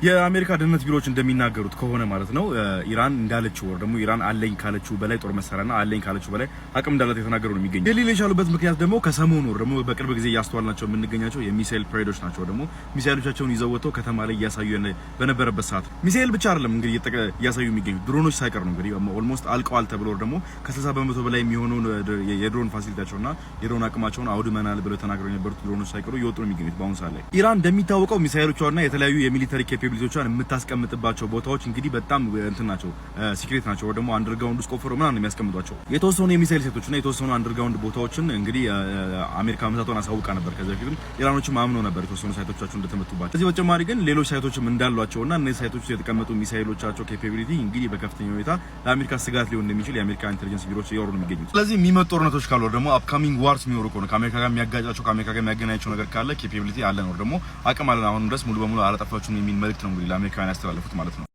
የአሜሪካ ደህንነት ቢሮዎች እንደሚናገሩት ከሆነ ማለት ነው፣ ኢራን እንዳለችው ወይ ደግሞ ኢራን አለኝ ካለችው በላይ ጦር መሳሪያና አለኝ ካለችው በላይ አቅም እንዳላት የተናገሩ ነው የሚገኙ። ሊል የቻሉበት ምክንያት ደግሞ ከሰሞኑ ደግሞ በቅርብ ጊዜ እያስተዋልናቸው የምንገኛቸው የሚሳኤል parade ኦች ናቸው። ደግሞ ሚሳኤሎቻቸውን ይዘው ወጥተው ከተማ ላይ እያሳዩ በነበረበት ሰዓት ሚሳኤል ብቻ አይደለም እንግዲህ እያሳዩ የሚገኙ፣ ድሮኖች ሳይቀር ነው። እንግዲህ almost አልቀዋል ተብሎ ደግሞ ከ60% በላይ የሚሆነውን የድሮን facility ያቸውና የድሮን አቅማቸውን አውድመናል ብለው ተናግረው የነበሩት ድሮኖች ሳይቀሩ እየወጡ ነው የሚገኙት በአሁኑ ሰዓት ላይ። ኢራን እንደሚታወቀው ሚሳኤሎቿና የተለያዩ የ military capability ዎቿን የምታስቀምጥባቸው ቦታዎች እንግዲህ በጣም እንትን ናቸው፣ secret ናቸው። ወይ ደግሞ underground ውስጥ ቆፍረው ምናምን የሚያስቀምጧቸው። የተወሰኑ የሚሳኤል site ኦችና የተወሰኑ underground ቦታዎችን እንግዲህ አሜሪካ መምታቷን አሳውቃ ነበር። ከዚህ በፊትም ኢራኖችም አምነው ነበር የተወሰኑ site ኦቻቸው እንደተመቱባቸው። ከዚህ በተጨማሪ ግን ሌሎች site ኦችም እንዳሏቸውና እነዚህ site ኦች የተቀመጡ ሚሳኤሎቻቸው capability እንግዲህ በከፍተኛ ሁኔታ ለአሜሪካ ስጋት ሊሆን እንደሚችል የአሜሪካ intelligence ቢሮዎች እያወሩ ነው የሚገኙት። ስለዚህ የሚመጡ ጦርነቶች ካሉ፣ ደግሞ upcoming wars የሚኖሩ ከሆነ፣ ከአሜሪካ ጋር የሚያጋጫቸው፣ ከአሜሪካ ጋር የሚያገናኛቸው ነገር ካለ capability አለን ወይ ደግሞ አቅም አለን፣ አሁንም ድረስ ሙሉ በሙሉ አላጠፋችሁም የሚል መልእክት ነው እንግዲህ ለአሜሪካውያን ያስተላለፉት ማለት ነው።